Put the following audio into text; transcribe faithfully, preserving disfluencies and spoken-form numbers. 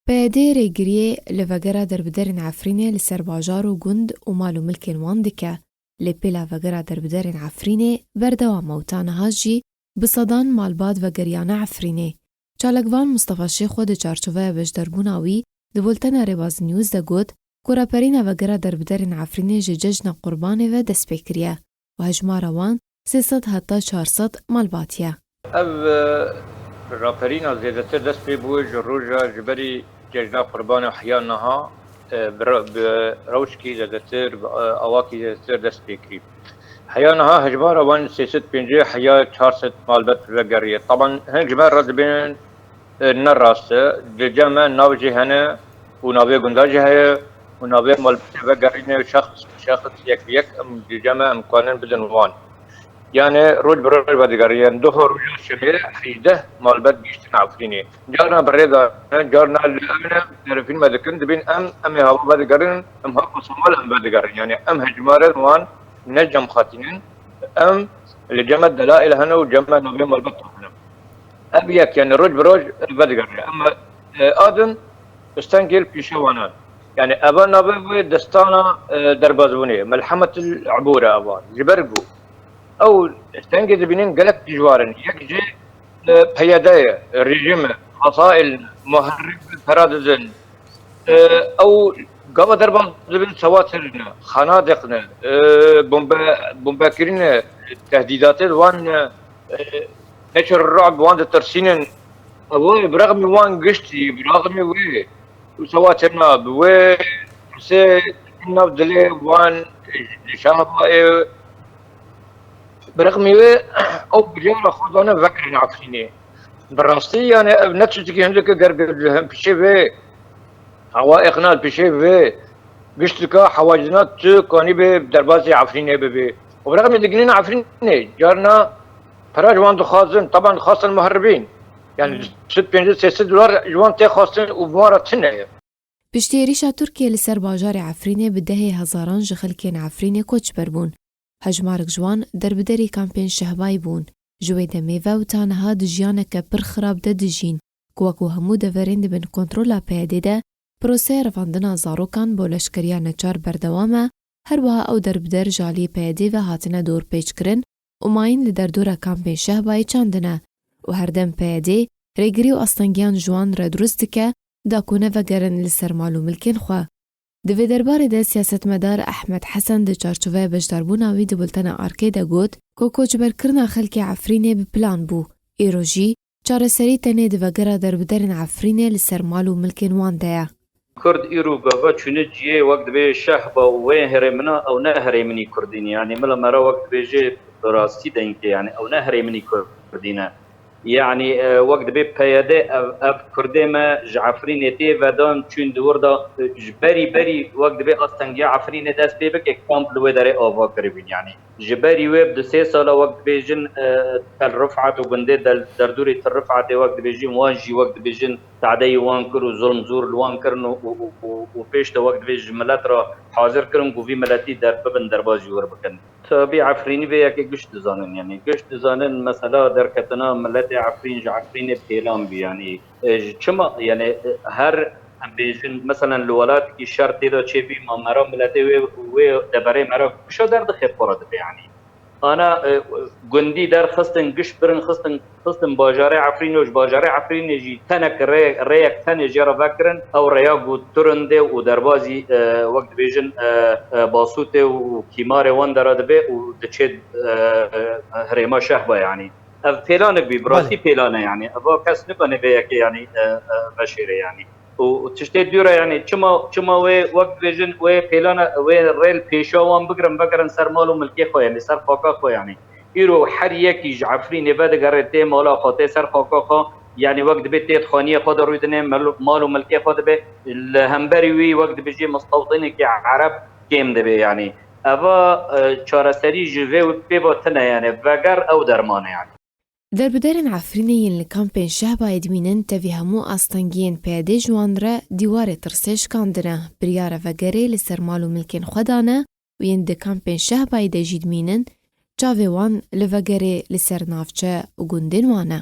P Y D rêgiriyê li vegera derbiderên Efrînê li ser bajar û gund û mal û milkên wan dike, lê pêla vegera derbiderên Efrînê berdewam e û ta niha jî bi sedan malbat vegeriyane Efrînê. Çalakvan Mustafa Şêxo di çarçoveya beşdarbûna wî di Bultena Rêbaz News de got ku raperîna vegera derbiderên Efrînê ji cejna Qurbanê ve dest pê kiriye û hejmara wan sê sed heta çar sed malbatî ye. Ev, e, raperîna zêdetir dest pê bû ji roja ji berî cejna Qurbanê heya niha, e, bi re-, bi rewşkî zêdetir, bi, e, awakî zêdetir dest pê kirî. Heya niha hejmara wan sê sed pêncî heya çar sed malbat vegeriye. Taban hin ji me re dibên, e, ne rast e. Di cem me nav jî hene û navê gunda jî heye û navê malbatê vegerîne şexs, şexs yek bi yek em di cem me em kanin bidin wan. Yani roj bi roj vedigerî. Yani doho roja şemê hejdeh malbat gihiştin Efrînê. Carna bi rê de ne, carna li ev ne, telefon me dikin, dibîn em, em ê hava vedigerin, em ha pasamal em vedigerin. Yani em hejmarên wan ne cem xatînin, em li cem me delail hene û cem me navê malbat hene. Ev yek, yani roj bi roj vedigerî. Em, e, adin stengê li pêşe wan e. Yani eva navê wê destana, e, derbazbûnê, Melhemet el Ebûr e eva. Ji ber ku ew stengê dibînin gelek dijwar in. Yek jê, e, P Y D ye, rejîm e, fesail, muherrib pera didin. E, ew gava derbas dibin sewatêr ne, xanadiq ne, e, bombe, bombekirin e, tehdîdatê wan ne, e, neçe ru'b wan ditirsînin. Ew bi rexmî wan giştî, bi rexmî wê û sewatêr ne, bi wê pirsê nav dilê wan ji şahba ê Bi rexmî wê ew biryara xwe dane vegerîne Efrînê. Bi rastî, yani ev ne tiştekî hindike ger bi, bi pişê vê hewa êxna, pişê vê giştika hewacina tu kanî bê derbasî Efrînê bibê. Û bi rexmî digihîne Efrînê, carna pera ji wan dixwazin, taban dixwazin muheribîn. Yani Hmm. du sed pêncî sê sed dolar ji wan tê xwestin û bi wan re tune ye. Piştî êrîşa Tirkiyê li ser bajarê Efrînê bi dehê hezaran ji xelkên Efrînê koçber bûn. Hejmarek ji wan derbiderî kampên Şehbayê bûn. Ji wê demê ve û ta niha di jiyaneke pir xirab de dijîn, ku wekû hemû deverên di bin kontrola P Y D de proseya revandina zarokan bo leşkeriya neçar berdewam e, her wiha ew derbider ji aliyê P Y D ve hatine dorpêçkirin û mayîn li derdora kampên Şehbayê çandine û herdem P Y D rêgirî û astengiyan ji wan re dirust dike, da ku nevegerin li ser mal û milkên xwe. Di vê derbarê de siyasetmedar Ehmed Hesen di çarçoveya beşdarbûna wî di bultena Arkê de got ku koçberkirina xelkê Efrînê bi plan bû. Îro jî çareserî tenê di vegera derbiderên Efrînê li ser mal û milkên wan de ye. Kurd îro gava çûne ciyê wek dibê Şehba û wê herêmina ew ne herêminî Kurdî ne. Yanî mila me re wek dibêjê bi rastî denkê, yanî ew ne herêminî Kurdî ne. Yanî, e, wek dibê P Y D ev, ev Kurdê me ji Efrînê tê vedan çûn di wir de, e, ji berî berî wek dibê astengiya Efrînê dest pê bike, kamp li wê derê ava kiribûn. Yanî ji berî wê bi du sê sala wek dibêjin, e, Tel Rifat û gundê del-, derdorê Tel Rifatê wek dibêjin, wan jî wek dibêjin tadeyî wan kir û zulm zor li wan kirin û, û, û, û, û pêş de wek dibê ji milet re hazir kirin ku vî miletî der-, bibin derbas ji wir bikin. Tabî Efrînî vê yekê giş dizanin, yanî giş dizanin mesela derketina miletê Efrîn ji Efrînê pêlan bî, yanî, e, ji çima, yanî, e, her em bêjin, meselen li welatekî şer tê de çêbî, ma mera miletê wê, wê deverê mera kişa derdixê xwe re dibe, yanî. Ana, e, gundî derxistin, giş birin xistin, xistin bajarê Efrînê û ji bajarê Efrînê jî tenek rê-, rêyek tenê jê re vekirin, ew rêya ku turindê û derbazî, e, wek dibêjin, e, e, Basûtê û Kîmarê wan dera dibe û diçê, e, e, herêma Şehba, yanî. Ev pêlanek bî, bi rastî Belê. Pêlan e, yanî. Eva kes nikane vê yekê, yanî, e, e, veşêre, yanî. Û, û tiştê dû re, yanî, çima, çima wê, wek dibêjin, wê pêlana, wê rê li pêşa wan bigirin, vegerin ser mal û milkê xwe, yanî, ser xaka xwe, yanî. Îro her yekî ji Efrînê vedigere tê mala xwe, tê ser xaka xwe, yanî wek dibê tê di xaniyê xwe de rûdinê mal, mal û milkê xwe dibe, li hemberî wî wek dibêjî mistewtinekî ereb kêm dibe, yanî. Eva, e, çareserî ji vê pê ve tune, yanî veger ew derman e, yanî. Derbiderên Efrînê yên li kampên Şehbayê dimînin tevî hemû astengiyên P Y D ji wan re dîwarê tirsê şikandine, biryara vegerê li ser mal û milkên xwe dane û yên di kampên Şehbayê de jî dimînin, çavê wan li vegerê li ser navçe û gundên wan e.